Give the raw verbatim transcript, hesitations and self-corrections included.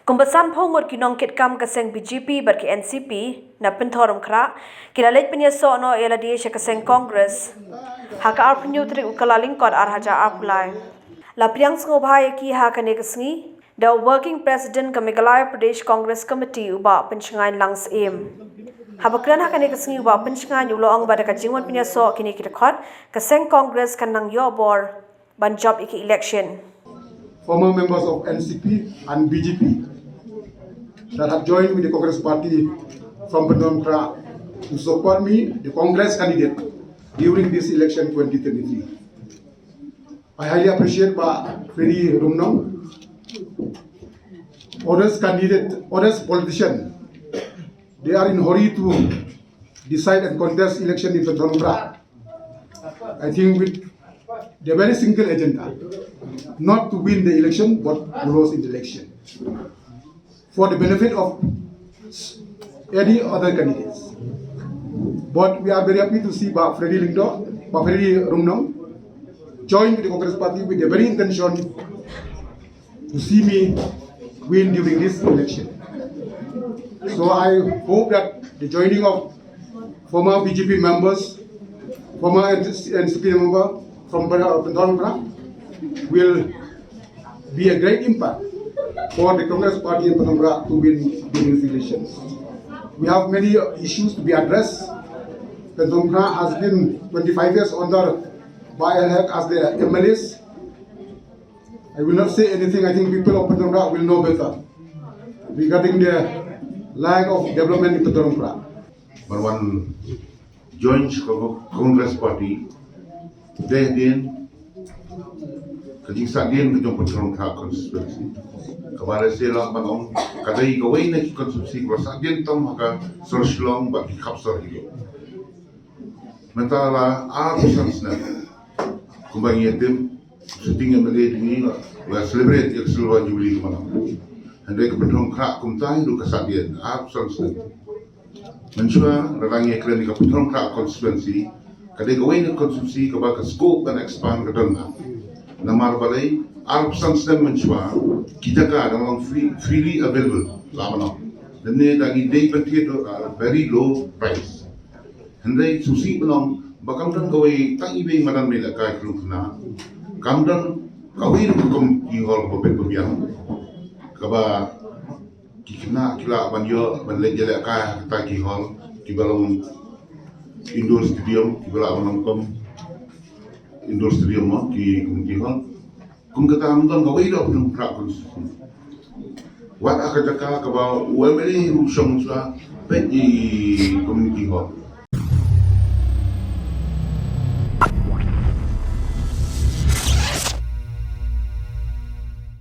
Kumba sanphew ngut ki nongkitkam ka seng B J P bad ka N C P na Pynthorumkhrah ki la leit pynïasoh noh ïa lade sha ka seng Congress ha ka arphew hynñiew tarik u Kyllalyngkot ar hajar arphew lai. La pdiang sngewbha ïa ki ha kane ka sngi da u Working President ka Meghalaya Pradesh Congress Committee u Bah Pynshngaiñ Langsyiem. Haba kren ha kane ka sngi u Bah Pynshngaiñ u la ong ba da ka jingwan pynïasoh kine ki dkhot ka seng Congress kan nang ïoh bor ban jop ïa ki election. Former members of N C P and B J P that have joined with the Congress party from Pynthorumkhrah to support me, the Congress candidate, during this election twenty twenty-three. I highly appreciate Bah Freddy Rumnong. Others candidate, others politician, they are in hurry to decide and contest election in Pynthorumkhrah. I think with the very single agenda, not to win the election, but to lose in the election. For the benefit of any other candidates. But we are very happy to see Bah Freddy Lyngdoh, Bah Freddy Rumnong, join with the Congress party with the very intention to see me win during this election. So I hope that the joining of former B J P members, former N C P member from Pynthorumkhrah will be a great impact for the Congress party in Pynthorumkhrah to win during these elections. We have many issues to be addressed. Pynthorumkhrah has been twenty-five years under Bah L Hek as the M L As. I will not say anything. I think people of Pynthorumkhrah will know better regarding the lack of development in Pynthorumkhrah. Ban wan join sha ka Congress Party dei hadien ka jingsahdien ka jong Pynthorumkhrah constituency. Kaba lehse lah ban ong ka dei kawei na ki constituency kaba sahdien tam ha ka sor Shillong bad ki khap sor Hilo. Mynta la arphew san snem kumba ngi ïa tim sitting M L A jong ngi la celebrate ïa ka Silver Jubilee ka manam. Hynrei ka Pynthorumkhrah kumta hi ruh ka sahdien arphew san snem. Mynshuwa lada ngi ïa kren ïa ka Pynthorumkhrah constituency ka dei kawei na ka constituency kaba ka scope ban expand ka don. Namar balei arphew san snem mynshuwa ki jaka dang long free, freely available la manam. Lymne da ngi dei ban thied at a very low price. Hynrei sngewsih ban ong ba kam don kawei tang iwei madan mei lehkai khlem khynnah, kam don kawei ruh ka community hall kaba peit ba biang kaba ki khynnah ki lah ban ïoh ban leit ïalehkai ha kita ki hall kiba long indoor stadium kiba lah ban long kum indoor stadium mo ki community hall. Kum kata ngam don kawei da u Pynthorumkhrah constituency. Wat ha ka jaka kaba u M L A ruh u shong shuwa peit i community hall.